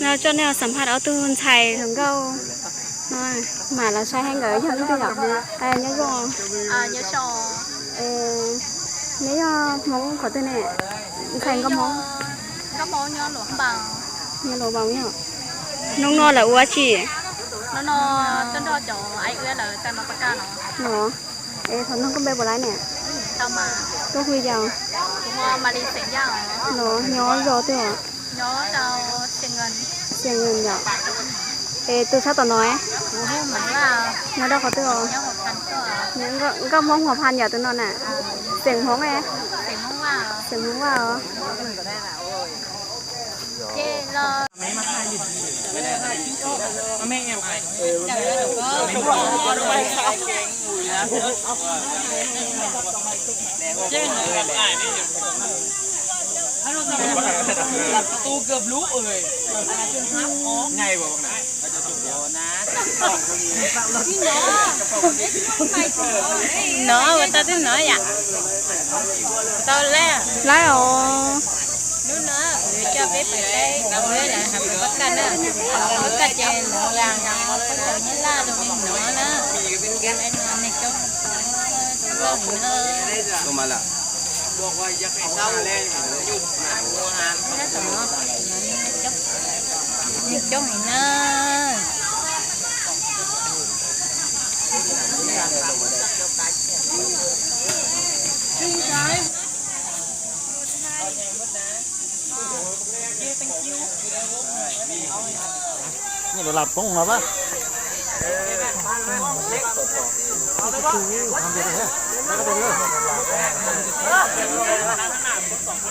No coj nej los xam phaj ob tug ntxhais hluas nkauj no, mam los saib saib nkawd yog leej twg yom. Nyob zoo. Neb yog Hmoob qhov twg ne? Ntxhais nkauj Hmoob. Nyob Luam Npaus yom. Hnub no lawv ua dab tsi? No, es thaum no koj npe puas laib ne? Koj hu li cas? No nyob zos twg os? Xeem Nees yom. Es tus sab tom no, nyob rau qhov twg os? Nkauj Hmoob Huas Phas yom tus no na. Xeem Hmoob, xeem Hmoob Vaj os. No ua tau twb no yom. Tau lawm. Lawm os. Hnub no kuv yuav coj peb pais saib lawv hais pab kaj na. Pab kaj ces lawv ua pab cov nyab laj zoo li no na. Neeg coob, neeg coob heev na. Nyiaj lus lam poob no pab.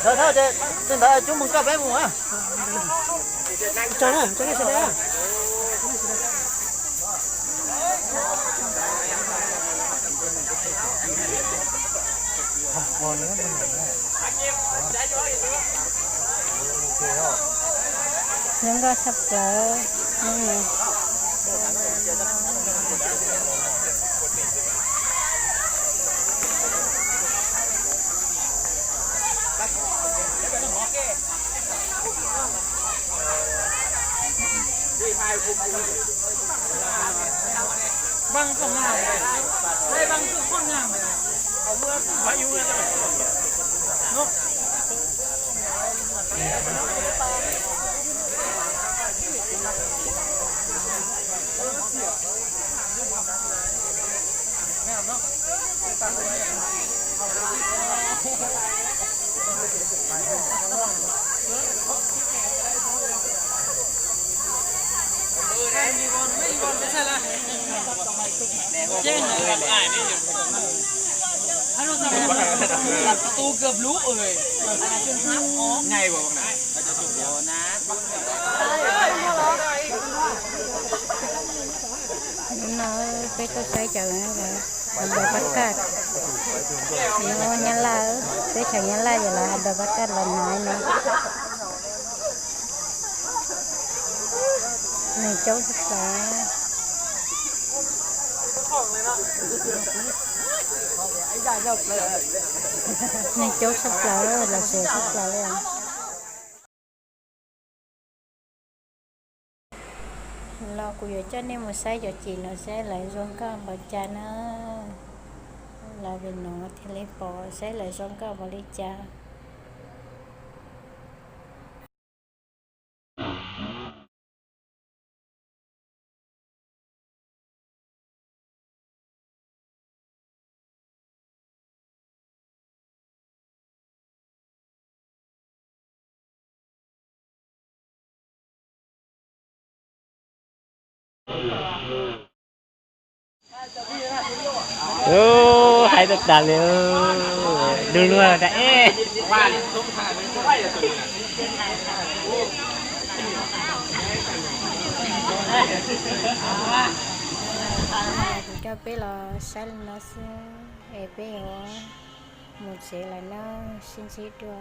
Thawj thawj ces tej ntawd cub mus coj peb mus. Zoo nkauj tshaj plaws. Hnub no peb tuaj saib cov npawg pab kaj, nyob Nyab Laj, teb chaws Nyab Laj ces lawv hais npawg pab kaj los hnav no. Neeg coob tshaj plaws. Neeg coob tshaj plaws, lawv xes tshaj plaws li. Los kuv yuav coj nej mus saib cov cim no seb lawv zoo nkauj npaum cas na. Los vim no thiaj li pom seb lawv zoo nkauj npaum li cas. Hais tau tas li, du lug tas eb. Kuv coj peb los saib li no xwb es peb yuav mus tsev lawm na, sib ntsib dua.